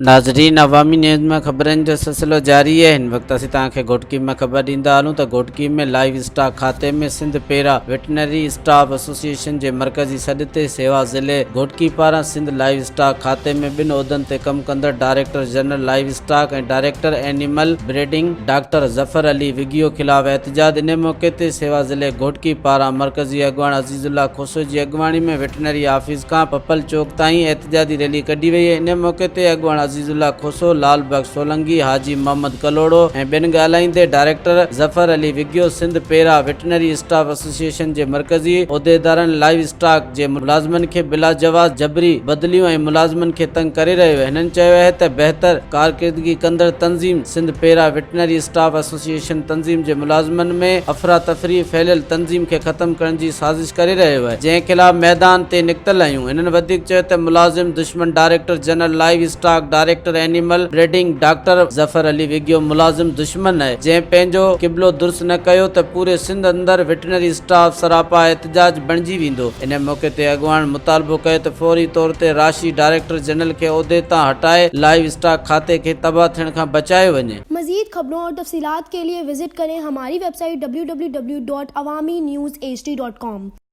ناظرين عوامي نيوز ۾ خبرن جو سلسلو جاري آهي هن وقت اسين توهان کي گهوٽڪي مان خبر ڏيندا هلون ته گهوٽڪي ۾ لائيو اسٽاڪ کاتي ۾ Sindh para veterinary staff association جي مرڪزي سڏ تي سيوا ضلعي گهوٽڪي پاران سنڌ لائيو اسٽاڪ کاتي ۾ ٻن عهدن تي ڪم ڪندڙ director general livestock ۽ director animal breeding doctor Zafar Ali Wighio خلاف احتجاج انهي موقعي تي سيوا ضلعي گهوٽڪي پاران مرڪزي اڳواڻ عزيز الله کوسو جي اڳواڻي ۾ ويٽرنري آفيس کان پپل چوڪ تائين احتجاجي ريلي ڪڍي وئي. ان موقعي تي اڳواڻ عزيز الله کوسو، لال بخش سولنگي، حاجي محمد ڪلهوڙو ۽ ٻين ڳالهائيندي director Zafar Ali Wighio Sindh para veterinary staff association جي مرڪزي عهديدارن لائيو اسٽاڪ جي ملازمن کي بلاجواز جبري بدليون ۽ ملازمن کي تنگ ڪري رهيو آهي. هنن چيو آهي ته بهتر ڪارڪردگي ڪندڙ تنظيم Sindh para veterinary staff association تنظيم جي ملازمن ۾ افراتفري ڦهليل تنظيم کي ختم ڪرڻ جي سازش ڪري رهيو آهي جنهن خلاف ميدان تي نڪتل آهيون هنن وڌيڪ چيو ته ملازم دشمن director general livestock director animal breeding doctor Zafar Ali Wighio ملازم دشمن آهي جنهن پنهنجو قبلو درست نه ڪيو ته پوري سنڌ اندر وٽنري اسٽاف سراپا احتجاج بڻجي ويندو ان موقعي تي اڳواڻن مطالبو ڪيو ته فوري طور تي راشي ڊائريڪٽر جنرل کي عهدي تان هٽائي لائيو اسٽاڪ کاتي کي تباهه ٿيڻ کان بچايو وڃي. مزيد خبرون اور تفصيلات ڪي ليي وزٽ ڪرين ھماري website W W W dot Awami news H D dot com.